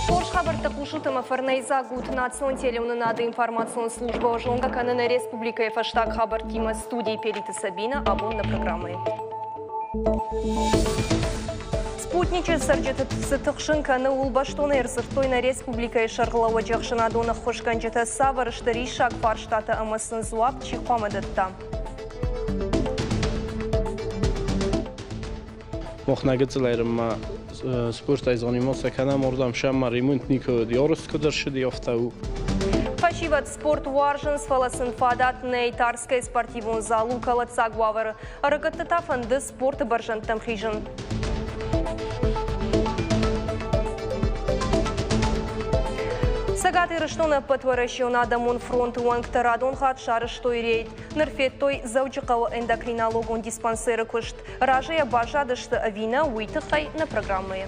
Хорз хабӕрттӕ хъусут ӕмӕ фӕрнӕйдзаг ут национ телеуынынады информацион службӕ зонгӕ кӕны нӕ республикӕйы фӕстаг хабӕрттимӕ студийы Пелиты Сабина абон нӕ программӕйы. Спутничы цӕрджыты цы тыхсын кӕны, ууыл бӕстонӕй ӕрдзырдтой нӕ республикӕйы сӕргълӕууӕджы ӕхсӕнадон ӕххуысгӕнджытӕ, цавӕр сты риссаг фарстатӕ ӕмӕ сын дзуапп чи хъуамӕ дӕтта. Мах нӕ гыццыл ӕрыммӕ спортӕй заниматься кӕнӕм, уырдӕм сӕм ма ремонт никуы уыд, арӕзт куыд ӕрцыди, афтӕ у. Фӕсивӕд спорт уарзынц, фӕлӕ сын фадат нӕй. Тарскӕйы спортивон зал у кӕлӕддзаг уавӕры. Ӕрыгӕтты та фӕнды спорты бӕрзӕндтӕм хизын. Цӕгат Ирыстоны ӕппӕтуӕрӕсеон адӕмон фронты уӕнгтӕ радон хатт сарӕзтой рейд. Ныр федтой Дзӕуджыхъӕуы эндокринологон диспансеры куыст. Разыйӕ баззадысты ӕви нӕ, уый тыххӕй нӕ программӕйы.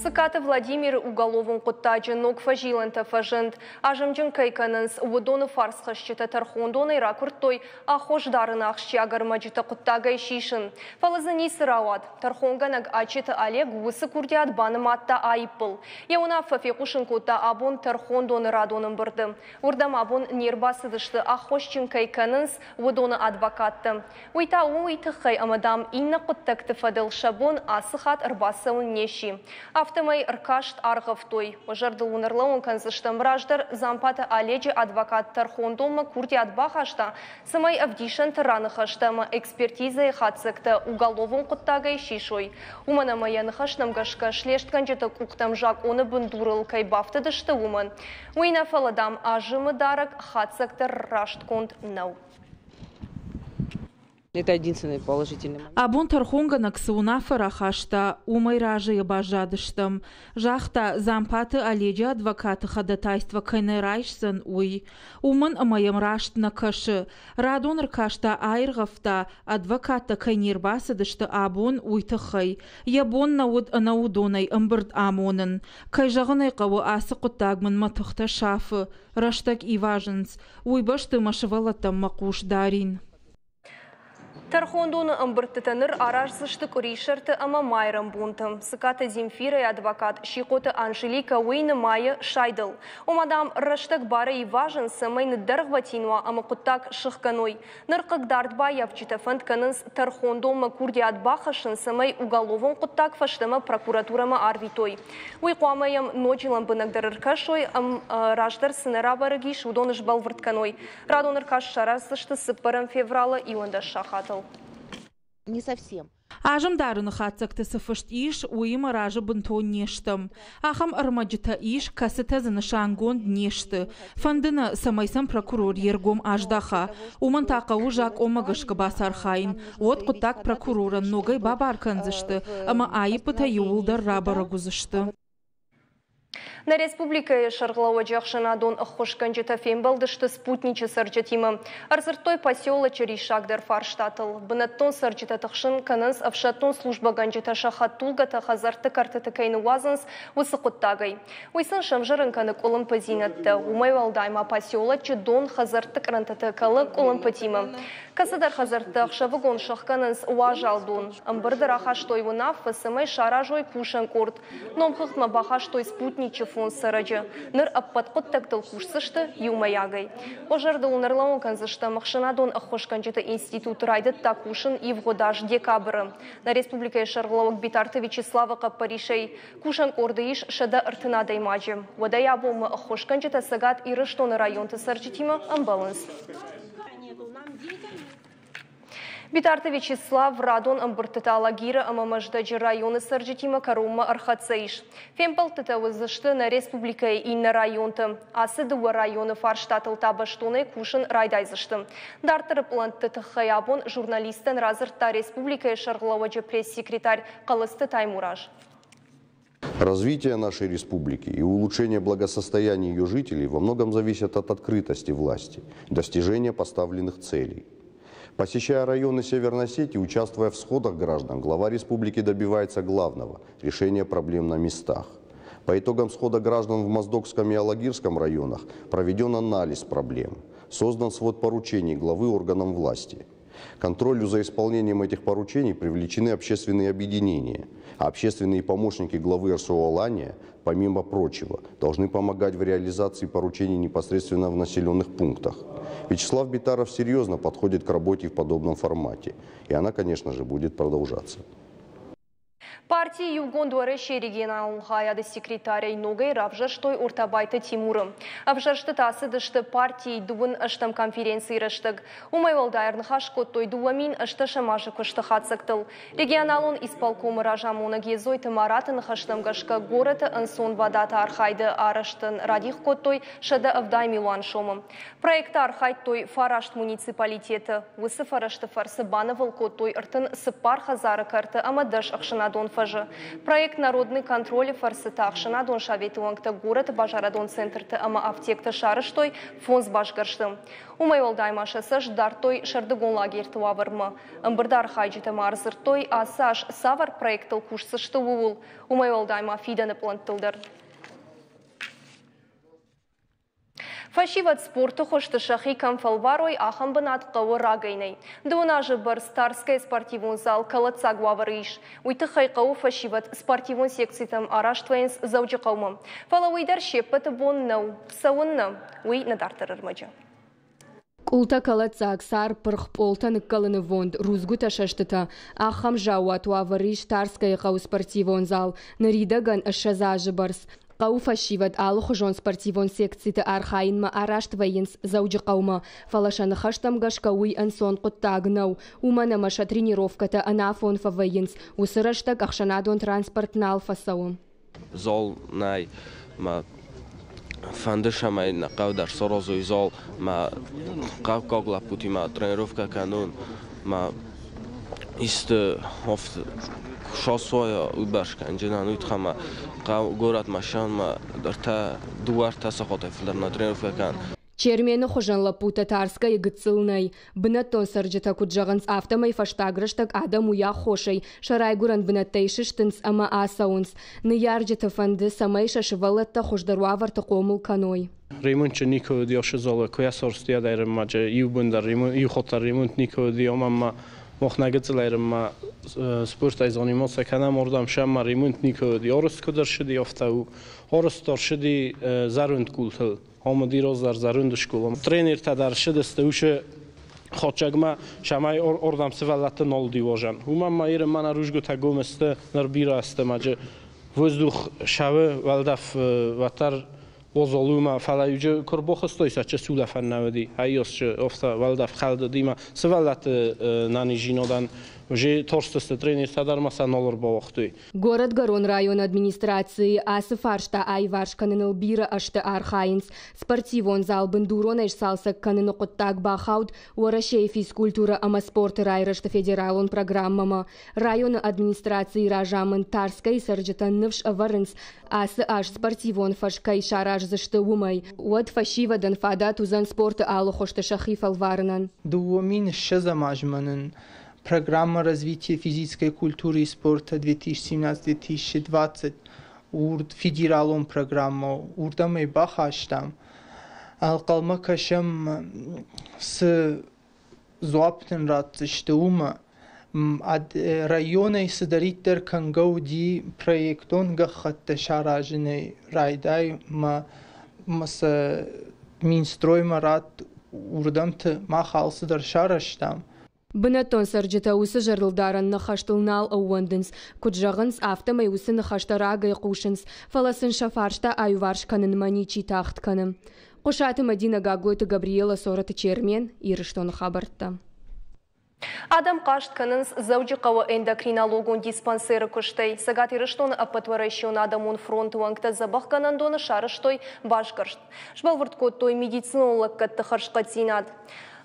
Цыкаты Владимиры уголовон хъуыддаджы ног фӕзилӕнтӕ фӕзынд. Азымджын кӕй кӕнынц, уыдоны фарсхӕсджытӕ тӕрхондонӕй ракуырдтой аххос дарыны ахсджиаг ӕрмӕджытӕ хъуыддагӕй сисын. Фӕлӕ дзы ницы рауад. Тӕрхонгӕнӕг Ачеты Олег уыцы курдиат банымадта аиппыл. Йӕ уынаффӕ фехъусын кодта абон тӕрхондоны радон ӕмбырды. Уырдӕм абон не рбацыдысты, аххосджын кӕй кӕнынц, уыдоны адвокаттӕ. Уый та у уый тыххӕй, ӕмӕ, дам, иннӕ хъуыддӕгты фӕдыл сӕ бон ацы хатт ӕрбацӕуын не сси. Афтӕмӕй ӕркаст аргъӕвтой. Уӕ зӕрдыл уын ӕрлӕууын кӕндзыстӕм, раздӕр Дзампаты Оледжы адвокат тӕрхондонмӕ курдиат бахаста, цӕмӕй ӕвдисӕнты раныхӕстӕ ӕмӕ экспертизӕйы хатдзӕгтӕ уголовон хъуыддагӕй сисой. Уымӕн ӕмӕ йӕ ныхӕстӕм гӕсгӕ слестгӕнджыты къухтӕм закъоны бындурыл кӕй бафтыдысты, уымӕн. Уый нӕ фӕлӕ, дам, азымы дарӕг хатдзӕг дӕр растгонд нӕу. Это единственный положительный момент. Абон тӕрхонгӕнӕг цы уынаффӕ рахаста, уымӕй разыйӕ баззадыстӕм, загъта Дзампаты Оледжы адвокаты ходатайство кӕй нӕ райсдзӕн, уый. Уымӕн ӕмӕ йӕм раст нӕ кӕсы. Радон ӕркаста аиргъӕвта, адвокаттӕ кӕй не рбацыдысты абон, уый тыххӕй. Йӕ бон нӕ уыд ӕнӕуыдонӕй ӕмбырд амонын. Кӕй зӕгъын ӕй хъӕуы, ацы хъуыддаг мын мӕ тыхтӕ сафы, рӕстӕг ивазынц. Уый бӕсты мӕ сывӕллӕттӕм мӕ хъус дарин. Тӕрхондоны ӕмбырдтытӕ ныр араздзысты къуырисӕрты ӕмӕ майрӕмбонты. Цыкаты Земфирӕйы адвокат Сихъоты Анжеликӕ уый нымайы сайдыл. Ома, дам, рӕстӕг барӕй ивазынц, цӕмӕй ныддӕргъвӕтин уа ӕмӕ хъуыддаг сыхгӕной. Ныр хъыгдард баййафджытӕ фӕнд кӕнынц тӕрхондонмӕ курдиат бахӕссын, цӕмӕй уголовон хъуыддаг фӕстӕмӕ прокуратурӕмӕ арвитой. Уый хъуамӕ йӕм ноджы лӕмбынӕгдӕр ӕркӕсой ӕмӕ раздӕр цы нӕ рабӕрӕг ис, уыдон сбӕлвырд кӕной. Радон ӕркаст сараздзысты цыппӕрӕм февралы 11 сахатыл. Не совсем. Азым дарыны хатдзӕгты цы фыст ис, уыимӕ разы бынтон не стӕм. Ахӕм ӕрмӕджытӕ ис, кӕцытӕ дзы нысангонд не сты. Фӕнды нӕ, цӕмӕй сӕм прокурор йе ргом аздаха. Уымӕн та хъӕуы закъонмӕ гӕсгӕ бацархайын. Уӕд хъуыддаг прокурорӕн ногӕй бабар кӕндзысты ӕмӕ аиппытӕ иууылдӕр рабӕрӕг уыдзысты. Нӕ республикӕйы сӕргълӕууӕджы ӕхсӕнадон ӕххуысгӕнджытӕ фембӕлдысты Спутничы цӕрджытимӕ. Ӕрдзырдтой поселочы риссагдӕр фарстатыл. Бынӕттон цӕрджытӕ тыхсын кӕнынц ӕфсӕддон службӕгӕнджытӕ сӕ хӕдтулгӕтӕ хӕдзӕртты кӕртыты кӕй ныууадзынц, уыцы хъуыддагӕй. Уый сын сӕвзӕрын кӕны къуылымпыдзинӕдтӕ. Уымӕй уӕлдай ма поселочы дон хӕдзӕртты кърантыты кӕлы къуылымпытимӕ. Кӕцыдӕр хӕдзӕртты ӕхсӕвыгон сӕхгӕнынц уазал дон. Ӕмбырды рахастой уынаффӕ, цӕмӕй саразой кусӕн къорд. Номхыгъдмӕ бахастой Спутничы фондз цӕрӕджы. Ныр ӕппӕт хъуыддӕгтыл кусдзысты иумӕйагӕй. Уӕ зӕрдыл уын ӕрлӕууын кӕндзыстӕм, ӕхсӕнадон ӕххуысгӕнджыты институт райдыдта кусын ивгъуыд аз декабры. Нӕ республикӕйы сӕргълӕууӕг Битарты Вячеславы хъӕппӕрисӕй кусӕн къорды ис 130 адӕймаджы. Уӕдӕй абонмӕ ӕххуысгӕнджытӕ Цӕгат Ирыстоны районты цӕрджытимӕ ӕмбӕлынц. Битарты Вячеслав радон ӕмбырдтытӕ Алагиры ӕмӕ Мӕздӕджы районы цӕрджытимӕ кӕронмӕ ӕрхӕццӕ ис. Фембӕлдтытӕ уыдзысты нӕ республикӕйы иннӕ районты. Ацы дыууӕ районы фарстатыл та бӕстонӕй кусын райдайдзысты. Дарддӕры пълӕнтты тыххӕй абон журналисттӕн радзырдта республикӕйы сӕргълӕууӕджы пресс-секретарь Хъӕлыцты Таймураз. Развитие нашей республики и улучшение благосостояния ее жителей во многом зависят от открытости власти, достижения поставленных целей. Посещая районы Северной Осетии, участвуя в сходах граждан, глава республики добивается главного – решения проблем на местах. По итогам схода граждан в Моздокском и Алагирском районах проведен анализ проблем, создан свод поручений главы органам власти. Контролю за исполнением этих поручений привлечены общественные объединения, а общественные помощники главы РСО «Алания», помимо прочего, должны помогать в реализации поручений непосредственно в населенных пунктах. Вячеслав Битаров серьезно подходит к работе в подобном формате, и она, конечно же, будет продолжаться. Партийы Иугонд Уӕрӕсе регионалон хайады секретарӕй ногӕй равзӕрстой Ортабайты Тимуры. Ӕвзӕрстытӕ ацыдысты партийы 28-ӕм конференцийы рӕстӕг. Уымӕй уӕлдай ӕрныхас кодтой 2018 азы куысты хатдзӕгтыл. Регионалон исполкомы разамонӕг Едзойты Мараты ныхӕстӕм гӕсгӕ горӕты ӕнцонвадат архайды арӕзтӕн радих кодтой 170 милуан сомы. Проекты архайдтой фараст муниципалитеты. Уыцы фӕрӕзты фӕрцы банывыл кодтой 34 хӕдзары кӕрты ӕмӕ 10 ӕхсӕнадон фӕзы. Проект «Народный контроль» фӕрцы та ӕхсӕнадон советы уӕнгтӕ горӕты базарадон центрты ӕмӕ афтекты сарӕзтой фондз басгӕрсты. Уымӕй уӕлдай ма сӕ цӕст дардтой сӕрдыгон лагерьты уавӕрмӕ. Ӕмбырды архайджытӕ ма ӕрдзырдтой, ацы аз цавӕр проекттыл кусдзысты, ууыл. Уымӕй уӕлдай ма фидӕны пълӕнттыл дӕр. Фӕсивӕд спорты хуызты сӕхи кӕм фӕлварой, ахӕм бынат хъӕуы рагӕй нӕй. 2 азы бӕрц Тарскӕйы спортивон зал кӕлӕддзаг уавӕры ис. Уый тыххӕй хъӕуы фӕсивӕд спортивон секцитӕм араст вӕййынц Дзӕуджыхъӕумӕ. Фӕлӕ уый дӕр се ппӕты бон нӕу. Цӕуыннӕ? Уый нӕ дарддӕр ӕрмӕджы. Къултӕ кӕлӕддзаг, цар пырх, пъолтӕ ныккӕлынывонд, рудзгуытӕ сӕстытӕ. Ахӕм заууат уавӕры ис Тарскӕйы хъӕуы спортивон зал. Ныридӕгӕн 20 азы бӕрц. Хъӕуы фӕсивӕд алыхуызон спортивон секциты архайынмӕ араст вӕййынц Дзӕуджыхъӕумӕ. Фӕлӕ сӕ ныхӕстӕм гӕсгӕ уый ӕнцон хъуыддаг нӕу. Уымӕн ӕмӕ сӕ тренировкӕтӕ ӕнафон фӕвӕййынц. Уыцы рӕстӕг ӕхсӕнадон транспорт нал фӕцӕуы. Зал нӕй, мӕ фӕнды цӕмӕй нӕ хъӕу дӕр саразой зал, мӕ хъӕуккаг лӕппутимӕ тренировкӕ кӕнон, мӕ исты шоссойӕ уыйбӕрц кӕнджынӕн, уый тыххӕй мӕ хъӕу горӕтмӕ ссӕуынмӕ дыууӕ-ӕртӕ сахатӕй фылдӕр нӕ тренировкӕ кӕнын. Чермены хуызӕн лӕппутӕ Тарскӕйы гыццыл нӕй. Бынӕттон цӕрджытӕ куыд зӕгъынц, афтӕмӕй фӕстаг рӕстӕг адӕм уый аххосӕй сӕ райгуырӕн бынӕттӕй сыстынц ӕмӕ ацӕуынц. Ныййарджыты фӕнды, цӕмӕй сӕ сывӕллӕттӕ хуыздӕр уавӕрты хъомыл кӕной. Ремонтчы никуы уыди асы залы, куы йӕ сорсти адӕйрӕммаджы иу бон дӕр иу хатт дӕр ремонт никуы уыди, омӕ ма мах нӕ гыццыл ӕрымма спортай заниматься кӕнӕм, уырдӕм сӕм ма ремонт никуы уыди. Арӕзт куыд ӕрцыди, афтӕ у. Арӕзт ӕрцыди зӕронд къултыл. Ам уыди раздӕр зӕронд скъола. Тренертӕ дӕр ссыдысты уыцы хатдзӕгмӕ, цӕмӕй уырдӕм сывӕллӕтты нал уыди уазӕн. Уымӕн ма ерын мӕнӕ рудзгуытӕ гом сты, ныр бирӕ азты маджы воздух сӕуы, уӕлдӕф уӕддӕр уазал у ма, фӕлӕ иуджы куы ӕрбахызтой, сӕ сулӕфӕн нӕ уыди. Аййосчы афтӕ уӕлдӕф хӕлд уыди ма сывӕллӕтты нӕниздзинадӕн уже тарстысты тренертӕ дӕр ма сӕ нал ӕрбауагътой. Горӕтгӕрон районы администрацийы ацы фарста аиварс кӕныныл бирӕ ӕзты архайынц. Спортивон зал бындуронӕй сцалцӕг кӕныны хъуыддаг бахауд Уӕрӕсейы физкультурӕ ӕмӕ спорты райрӕзты федералон программӕмӕ. Районы администрацийы разамынд Тарскӕйы цӕрджытӕн ныфс ӕвӕрынц, ацы аз спортивон фӕз кӕй сараздзысты, уымӕй. Уӕд фӕсивӕдӕн фадат уыдзӕн спорты алы хуызты сӕхи фӕлварынӕн. 2020 азмӕ нын программа развития физической культуры и спорта 2017-2020 урд федералон программа урдӕм ӕй бахастам. Ӕнхъӕлмӕ кӕсӕм, цы дзуапп нын ратдзысты, уымӕ. Районӕй цыдӕриддӕр кӕнгӕ уыди проектон гӕххӕттӕ саразынӕй райдай ма сӕ Минстроймӕ ратт, уырдӕмты мах алцыдӕр сарӕзтам. Бынӕттон цӕрджытӕ уыцы зӕрдылдарӕн ныхӕстыл нал ӕууӕндынц. Куыд зӕгъынц, афтӕмӕй уыцы ныхӕстӕ рагӕй хъусынц, фӕлӕ сын сӕ фарста аиуварс кӕнынмӕ ничи тагъд кӕны. Хъуысаты Мӕдинӕ, Гаглойты Габриэла, Сороты Чермен, Ирыстоны хабӕрттӕ. Адӕм хъаст кӕнынц Дзӕуджыхъӕуы эндокринологон диспансеры куыстӕй. Цӕгат Ирыстоны ӕппӕтуӕрӕсеон адӕмон фронты уӕнгтӕ дзӕбӕхгӕнӕндоны сарӕзтой басгӕрст. Сбӕлвырд кодтой медицинон лӕггӕдты хӕрзхъӕддзинад.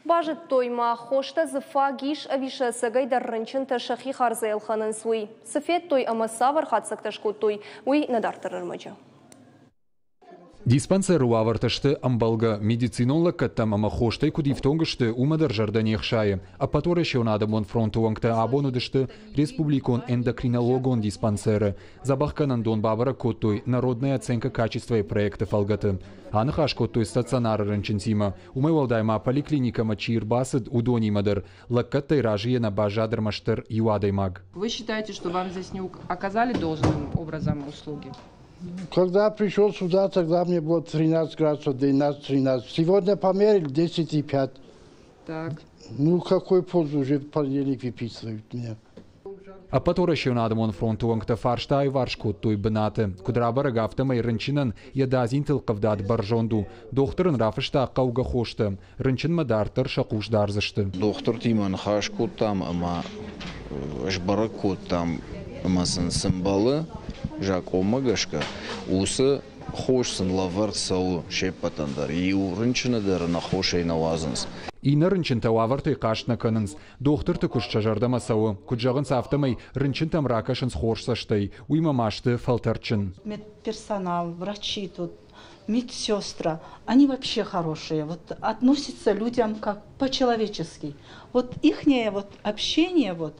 Базыдтой ма, хостӕ дзы фаг ис ӕви сӕ ӕцӕгӕй дӕр рынчынтӕ сӕхи хардзӕй ӕлхӕнынц, уый. Цы федтой ӕмӕ цавӕр хатдзӕгтӕ скодтой, уый нӕ дарддӕр ӕрмӕджы. Диспансеры уавӕртӕ сты ӕмбӕлгӕ, медицинон лӕггӕдтӕм ӕмӕ хостӕй куыд ифтонг сты, уымӕ дӕр зӕрдӕ не хсайы. Ӕппӕтуӕрӕсеон адӕмон фронты уӕнгтӕ абон уыдысты республикон эндокринологон диспансеры. Дзӕбӕхгӕнӕндон бабӕрӕг кодтой Народная оценка качества-йы проекты фӕлгӕты. Аныхас кодтой стационары рынчынтимӕ. Уымӕй уӕлдай ма поликлиникӕмӕ чи ӕрбацыд, уыдонимӕ дӕр. Лӕггӕдтӕй разыйӕ нӕ баззад ӕрмӕстдӕр иу адӕймаг. Вы считаете, что вам здесь не оказали должным образом услуги? Когда пришел сюда, тогда мне было 13 градусов, 12-13. Сегодня померили 10,5. Так. Ну, какой пользу уже в понедельник выписывают меня? Ӕппӕтуӕрӕсеон адӕмон фронты уӕнгтӕ фарста аиварс кодтой бынаты. Куыд рабӕрӕг, афтӕмӕй рынчынӕн йӕ дадзинты ӕлхъывдад бӕрзонд у. Дохтыр ын рафыста хъӕугӕ хостӕ. Рынчынмӕ дарддӕр сӕ хъус дардзысты. Дохтыртимӕ ныхас кодтам ӕмӕ сбӕрӕг кодтам, ӕмӕ сын цы мбӕлы закъонмӕ гӕсгӕ, уыцы хос сын лӕвӕрд цӕуы се ппӕтӕн дӕр. Иу рынчыны дӕр ӕнӕ хосӕй нӕ уадзынц. Иннӕ рынчынтӕ уавӕртӕй хъаст нӕ кӕнынц. Дохтырты куыст сӕ зӕрдӕмӕ цӕуы. Куыд зӕгъынц, афтӕмӕй рынчынтӕм ракӕсынц хорз цӕстӕй, уыимӕ ма сты фӕлтӕрдджын. Медперсонал, врачи тут, медсестра, они вообще хорошие. Вот относятся людям как по-человечески. Вот ихнее вот общение вот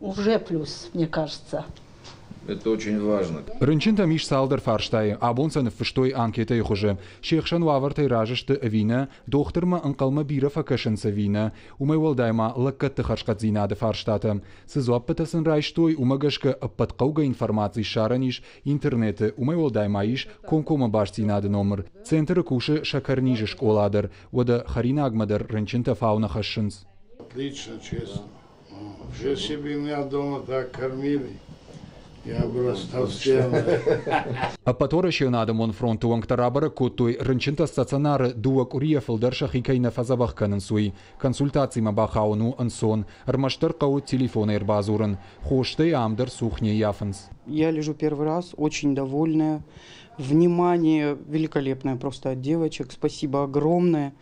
уже плюс, мне кажется. Это очень важно. Рынчынтӕм ис цалдӕр фарстайы. Абон сӕ ныффыстой анкетӕйы хуызы. Се хсӕн уавӕртӕй разы сты ӕви нӕ, дохтырмӕ ӕнхъӕлмӕ бирӕ фӕкӕсынц ӕви нӕ, уымӕй уӕлдай ма лӕггӕдты хӕрзхъӕддзинады фарстатӕ. Цы дзуаппытӕ сын райстой, уымӕ гӕсгӕ ӕппӕт хъӕугӕ информаци ссарӕн ис интернеты, уымӕй уӕлдай ма ис комкоммӕ бастдзинады номыр. Центры кусы сӕкӕрнизы скъола дӕр, уӕдӕ хӕринагмӕ дӕр рынчынтӕ фау нӕ хӕссынц. Отлично, честно. Если бы меня дома так кормили, я бы растолстел. Ӕппӕтуӕрӕсеон адӕмон фронты уӕнгтӕ рабӕрӕг кодтой, рынчынтӕ стационары дыууӕ къуырийӕ фылдӕр сӕхи кӕй нӕ фӕдзӕбӕх кӕнынц, уый. Консультацимӕ бахауын у ӕнцон, ӕрмӕстдӕр хъӕуы телефонӕй ӕрбадзурын. Хостӕй ам дӕр цух не ййафынц. Я лежу первый раз, очень довольная. Внимание великолепное просто от девочек. Спасибо огромное.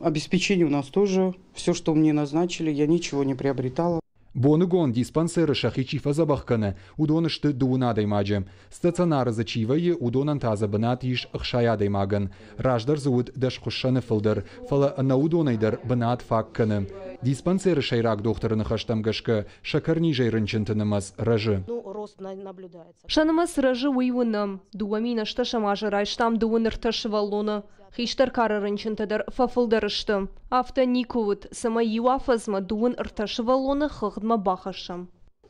Обеспечение у нас тоже. Все, что мне назначили, я ничего не приобретала. Боныгон диспансеры сӕхи чи фӕдзӕбӕх кӕны, уыдон сты дыууын адӕймаджы. Стационары дзы чи вӕййы, уыдонӕн та дзы бынат ис ӕхсай адӕймагӕн. Раздӕр дзы уыд дӕс хуыссӕны фылдӕр, фӕлӕ ӕнӕ уыдонӕй дӕр бынат фаг кӕны. Диспансеры сӕйраг дохтыры ныхӕстӕм гӕсгӕ, сӕкӕрнизӕй рынчынты нымӕц рӕзы. Сӕ нымӕц рӕзы, уый уынӕм. 2008 азы райстам 33 сывӕллоны. Хистӕр кары рынчынтӕ дӕр фӕфылдӕр сты. Афтӕ никуы уыд, цӕмӕй иу афӕдзмӕ 33 сывӕллоны хыгъдмӕ бахӕссӕм.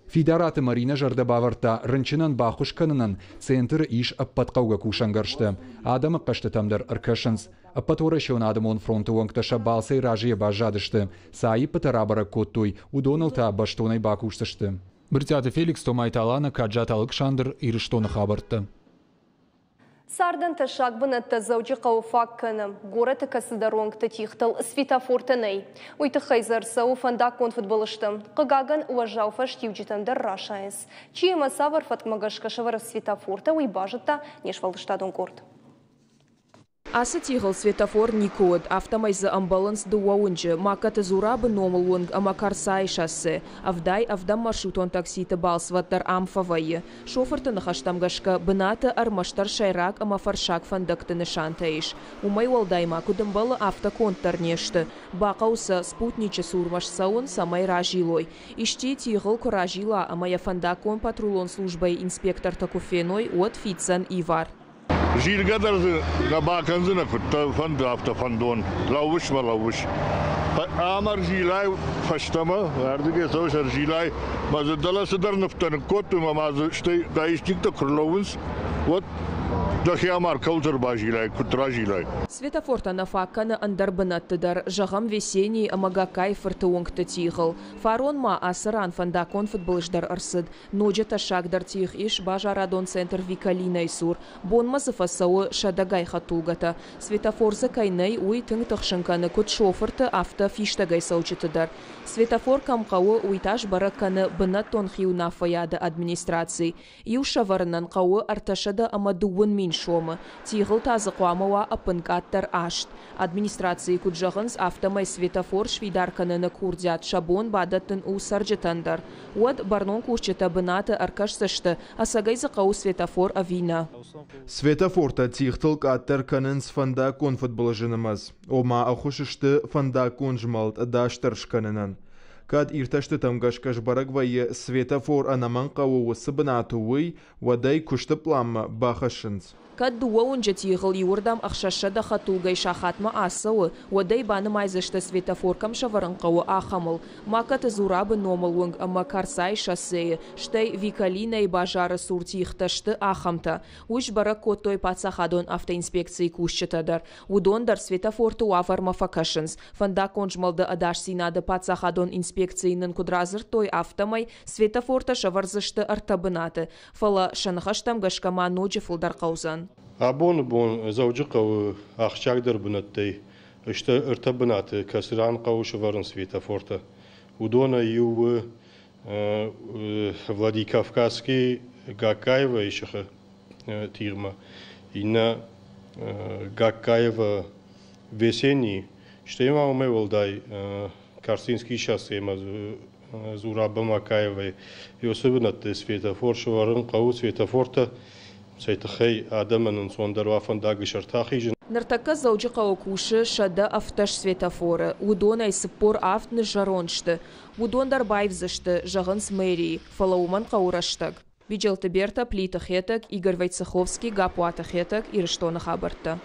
Фидараты Маринӕ зӕрдӕ бавӕрдта, рынчынӕн баххуыс кӕнынӕн центры ис ӕппӕт хъӕугӕ кусӕнгӕрзтӕ. Адӕмы хъӕстытӕм дӕр ӕркӕсынц. Ӕппӕтуӕрӕсеон адӕмон фронты уӕнгтӕ сӕ балцӕй разыйӕ баззадысты. Цы аиппытӕ рабӕрӕг кодтой, уыдоныл та бӕстонӕй бакусдзысты. Брытъиаты Феликс, Томайты Алана, Каджаты Алыксандр, Ирыстоны хабӕрттӕ. Цардӕн тӕссаг бынӕттӕ Дзӕуджыхъӕуы фаг кӕны. Горӕты кӕцыдӕр уынгты тигътыл светофортӕ нӕй. Уый тыххӕй дзы ӕрцӕуы фӕндаггон фыдбылызты. Хъыгагӕн, уӕззау фӕстиуджытӕн дӕр расайынц. Чи ӕмӕ цавӕр фӕткмӕ гӕсгӕ сӕвӕры светофортӕ, уый базыдта не сфӕлдыстадон къорд. Ацы тигъыл светофор никуы уыд, афтӕмӕй дзы ӕмбӕлынц дыууӕ уынджы, Магкаты Зурабы номыл уынг ӕмӕ Карцайы шоссе. Ӕвдай ӕвдӕм маршрутон такситы балцвӕд дӕр ам фӕвӕййы. Шофырты ныхӕстӕм гӕсгӕ, бынаты ӕрмӕстдӕр сӕйраг ӕмӕ фӕрссаг фӕндӕгты нысантӕ ис. Уымӕй уӕлдай ма, куыд ӕмбӕлы, афтӕ конд дӕр не сты. Бахъӕуы сӕ спутничы цурмӕ ссӕуын, цӕмӕй разилой. Исчи тигъыл куы разила ӕмӕ йӕ фӕндаггон-патрулон службӕйы инспектортӕ куы феной, уӕд фиддзӕн ивар. Зилгӕ дӕр дзы нӕ бакӕндзынӕ, куыддӕр фӕнды, афтӕ фӕндон. Лӕууыс мӕ лӕууыс. Ӕмӕ ӕрзилай фӕстӕмӕ, ардыгӕй цӕуыс ӕрзилай, мӕ дзы дӕлӕ цыдӕр нывтӕ ныккодтой мӕ ма дзы стӕй гаишниктӕ куы рлӕууынц, уӕд дӕхи амар кӕуылты ӕрбазилай, куыд разилай. Светофортӕ нӕ фаг кӕны ӕндӕр бынӕтты дӕр, зӕгъӕм, Весенийы ӕмӕ Гагкайы-фырты уынгты тигъыл. Фарон ма ацы ран фӕндаггон фыдбылыз дӕр ӕрцыд. Ноджы тӕссагдӕр тигъ ис базарадон центр Викалинайы цур. Бонмӕ дзы фӕцӕуы сӕдӕгай хӕдтулгӕтӕ. Светофор дзы кӕй нӕй, уый тынг тыхсын кӕны куыд шофырты, афтӕ фистӕгӕй цӕуджыты дӕр. Светофор кӕм хъӕуы, уый та сбӕрӕг кӕны бынӕттон хиуынаффӕйады администраци. Иу сӕвӕрынӕн хъӕуы 302 10 000 сомы. Тигъыл та дзы хъуамӕ уа ӕппынкъаддӕр аст. Администрацийы куыд зӕгъынц, афтӕмӕй светофор сфидар кӕныны курдиат сӕ бон бадӕттын у цӕрджытӕн дӕр. Уӕд бӕрнон кусджытӕ бынаты ӕркӕсдзысты, ӕцӕгӕй дзы хъӕуы светофор ӕви нӕ. Светофортӕ тигътыл къаддӕр кӕнынц фӕндаггон фыдбылызы нымӕц, ома ӕххуыс сты фӕндаггон змӕлд ӕдасдӕр скӕнынӕн. Кӕд иртӕстытӕм гӕсгӕ сбӕрӕг вӕййы, светофор ӕнӕмӕнг хъӕуы уыцы бынаты, уый, уӕд ӕй куысты пъланмӕ бахӕссынц. Кӕд дыууӕ уынджы тигъыл иуырдӕм 600 хӕдтулгӕйы сахатмӕ ацӕуы, уӕд ӕй банымайдзысты, светофор кӕм сӕвӕрын хъӕуы, ахӕмыл. Макаты Зурабы номыл уынг ӕмӕ Карцайы шоссейы, стӕй Викалинӕйы базары цур тигътӕ сты ахӕмтӕ. Уый сбӕрӕг кодтой паддзахадон автоинспекцийы кусджытӕ дӕр. Уыдон дӕр светофорты уавӕрмӕ фӕкӕсынц. Фӕндаггон змӕлды ӕдасдзинады паддзахадон инспекцийы нын куыд радзырдтой, афтӕмӕй светофортӕ сӕвӕрдзысты ӕртӕ бынаты. Фӕлӕ сӕ ныхӕстӕм гӕсгӕ ма ноджы фылдӕр хъӕудзӕн. Абоны бон Дзӕуджыхъӕуы ахсджиагдӕр бынӕттӕй сты ӕртӕ бынаты, кӕцыран хъӕуы сӕвӕрын светофортӕ. Уыдонӕй иу у Владикавказский Гагкаевайы сыхы тигъмӕ, иннӕ Гагкаева Весенний, стӕй ма уымӕй уӕлдай Карцинский шоссемӕ Зураб Макаевӕй уыцы бынӕтты светофор сӕвӕрын хъӕуы светофортӕ, цӕй тыххӕй адӕмӕн ӕнцондӕр уа фӕндаджы сӕрты ахизын. Ныртӕккӕ Дзӕуджыхъӕуы кусы 117 светофоры, уыдонӕй 47 ныззӕронд сты. Уыдон дӕр баивдзысты, зӕгъынц мэрийы, фӕлӕ уымӕн хъӕуы рӕстӕг. Биджелты Бертӕ, Плиты Хетӕг, Игорь Войцеховский, Гаппуаты Хетӕг, Ирыстоны хабӕрттӕ.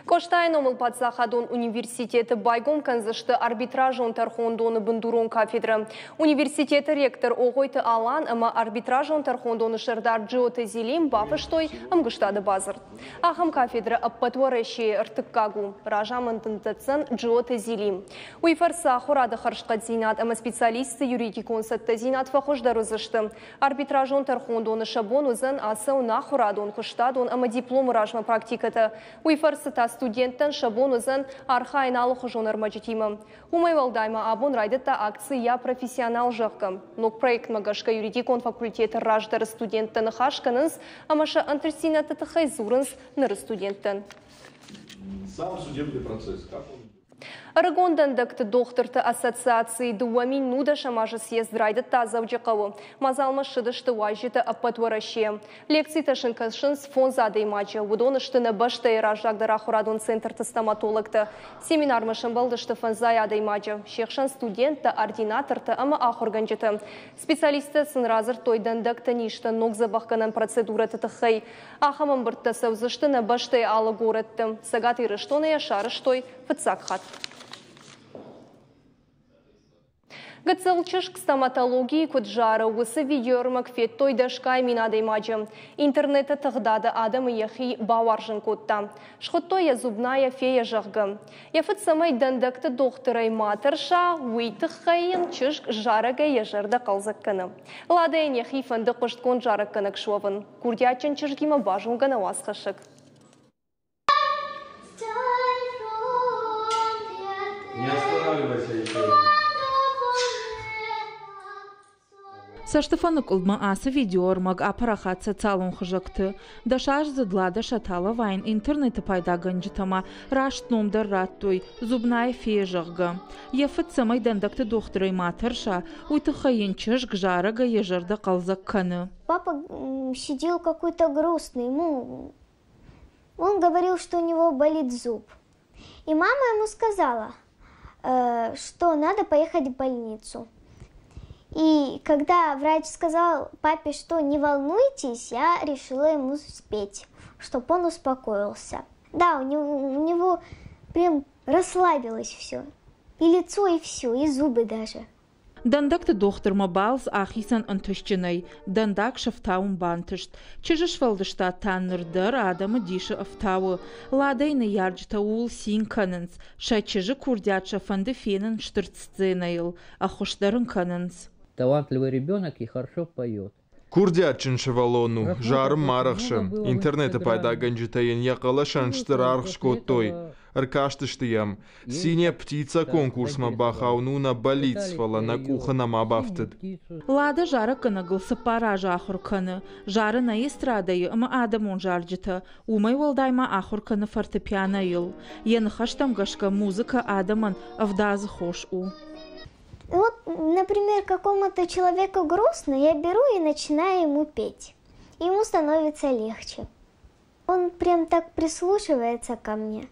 Къостайы номыл паддзахадон университеты байгом кӕндзысты арбитражон тӕрхондоны бындурон кафедрӕ. Университеты ректор Огъойты Алан ӕмӕ арбитражон тӕрхондоны сӕрдар Джиоты Зелим бафыстой ӕмгуыстады бадзырд. Ахӕм кафедрӕ ӕппӕт Уӕрӕсейы ӕртыккаг у. Разамынд ын дӕтдзӕн Джиоты Зелим. Уый фӕрцы ахуырады хӕрзхъӕддзинад ӕмӕ специалистты юридикон цӕттӕдзинад фӕхуыздӕр уыдзысты. Арбитражон тӕрхондоны сӕ бон уыдзӕн ацӕуын ахуырадон, куыстадон ӕмӕ дипломы размӕ практикӕтӕ. Уый фӕрцы та студенттӕн сӕ бон уыдзӕн архайын алыхуызон ӕрмӕджытимӕ. Уымӕй уӕлдай ма абон райдыдта акци «Я профессионал», зӕгъгӕ. Ног проектмӕ гӕсгӕ юридикон факультеты раздӕры студенттӕ ныхас кӕнынц ӕмӕ сӕ ӕнтыстдзинӕдты тыххӕй дзурынц ныры студенттӕн. Сам судебный процесс, как он Ӕрыгон дӕндӕгты дохтырты ассоциацийы 2010 азы съезд райдыдта Дзӕуджыхъӕуы. Мадзалмӕ ссыдысты уазджытӕ ӕппӕт Уӕрӕсейӕ. Лекцитӕ сын кӕсынц фондз адӕймаджы. Уыдон сты нӕ бӕстӕйы раззагдӕр ахуырадон центрты стоматологтӕ. Семинармӕ сӕмбӕлдысты фӕндзай адӕймаджы. Се хсӕн студенттӕ, ординатортӕ ӕмӕ ахуыргӕнджытӕ. Специалисттӕ сын радзырдтой дӕндӕгты низтӕн ног дзӕбӕхгӕнӕн процедурӕты тыххӕй. Ахӕм ӕмбырдтӕ цӕудзысты нӕ бӕстӕйы алы горӕтты. Цӕгат Ирыстоны йӕ сарӕзтой фыццаг хатт. Гыццыл чызг стоматологийы куыд зары, уыцы видеоӕрмӕг федтой дӕсгай мин адӕймаджы. Интернеты тыгъдады адӕмы йӕхи бауарзын кодта. Схуыдтой йӕ зубная фея, зӕгъгӕ. Йӕ фыд цӕмӕй дӕндӕгты дохтырӕй ма тӕрса, уый тыххӕй йын чызг зарӕгӕй йӕ зӕрдӕ хъӕлдзӕг кӕны. Ладӕйӕн йӕхи фӕнды хъуыстгонд зарӕггӕнӕг суӕвын. Курдиатджын чызгимӕ базонгӕ нӕ уацхӕссӕг. Не останавливайся еще. Цӕстыфӕныкъуылдмӕ ацы видеоӕрмӕг апарахат социалон хызӕгты. Дӕсаздзыд Лада Шаталовайӕн интернеты пайдагӕнджытӕ ма раст ном дӕр радтой «Зубная фея», зӕгъгӕ. Йӕ фыд цӕмӕй дӕндӕгты дохтырӕй ма тӕрса, уый тыххӕй йын чызг зарӕгӕй йӕ зӕрдӕ хъӕлдзӕг кӕны. Папа сидел какой-то грустный, ну, он говорил, что у него болит зуб. И мама ему сказала, что надо поехать в больницу. И когда врач сказал папе, что не волнуйтесь, я решила ему спеть, чтобы он успокоился. Да, у него прям расслабилось все. И лицо, и все, и зубы даже. Дӕндӕгты дохтырмӕ балц ахицӕн ӕнтыстджынӕй, дӕндаг сӕфтауын бантыст. Чызджы сфӕлдыстад та ныр дӕр адӕмы дисы ӕфтауы. Ладӕйы ныййарджытӕ ууыл цин кӕнынц. Сӕ чызджы курдиат сӕ фӕнды фенын стыр сценӕйыл, ӕххуыс дӕр ын кӕнынц. Талантливый ребенок и хорошо поет. Курдиатджын сывӕллон у, зарын ма арӕхсы. Интернеты пайдагӕнджытӕ йын йӕ хъӕлӕсӕн стыр аргъ скодтой. Ӕркастысты йӕм. Синяя птица конкурсмӕ бахауын у нӕ бӕллиц, фӕлӕ нӕ къухы нӕма бафтыд. Лада зарӕггӕнӕгыл цыппар азы ахуыр кӕны. Зары нӕ эстрадӕйы ӕмӕ адӕмон зарджытӕ. Уымӕй уӕлдай ма ахуыр кӕны фортепианойыл. Йӕ ныхӕстӕм гӕсгӕ музыкӕ адӕмӕн ӕвдадзы хос у. Вот, например, какому-то человеку грустно, я беру и начинаю ему петь. Ему становится легче. Он прям так прислушивается ко мне.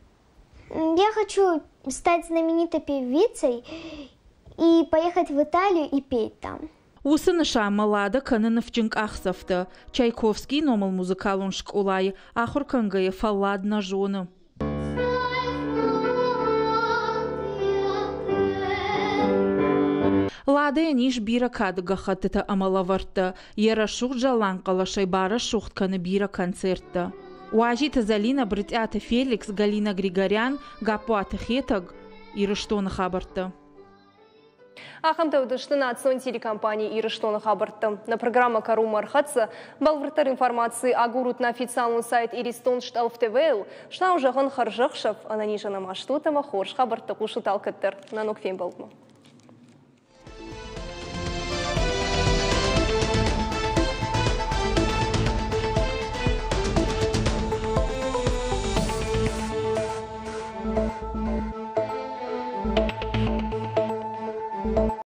Я хочу стать знаменитой певицей и поехать в Италию и петь там. Уыцы нысанмӕ Лада кӕны ныфджын къахдзӕфтӕ. Чайковскийы номыл музыкалон скъолайы ахуыр кӕнгӕйӕ фӕллад нӕ зоны. Ладӕйӕн ис бирӕ кады гӕххӕттытӕ ӕмӕ лӕвӕрттӕ. Йӕ рӕсугъд зӕлланг хъӕлӕсӕй барӕсугъд кӕны бирӕ концерттӕ. Уазиты Зӕлинӕ, Брытъиаты Феликс, Галина Григорян, Гаппуаты Хетӕг, Ирыстоны хабӕрттӕ. Ахӕмтӕ уыдысты национ телекомпани Ирыстоны хабӕрттӕ. Нӕ программӕ кӕронмӕ ӕрхӕццӕ. Бӕлвырддӕр информаци агурут нӕ официалон сайт Иристон Стъӕлф ТВ-ыл. Сау зӕгъын хӕрзӕхсӕв, ӕнӕнизӕн ӕмӕ стут ӕмӕ хорз хабӕрттӕ хъусут алкӕддӕр. Нӕ ног фембӕлдмӕ.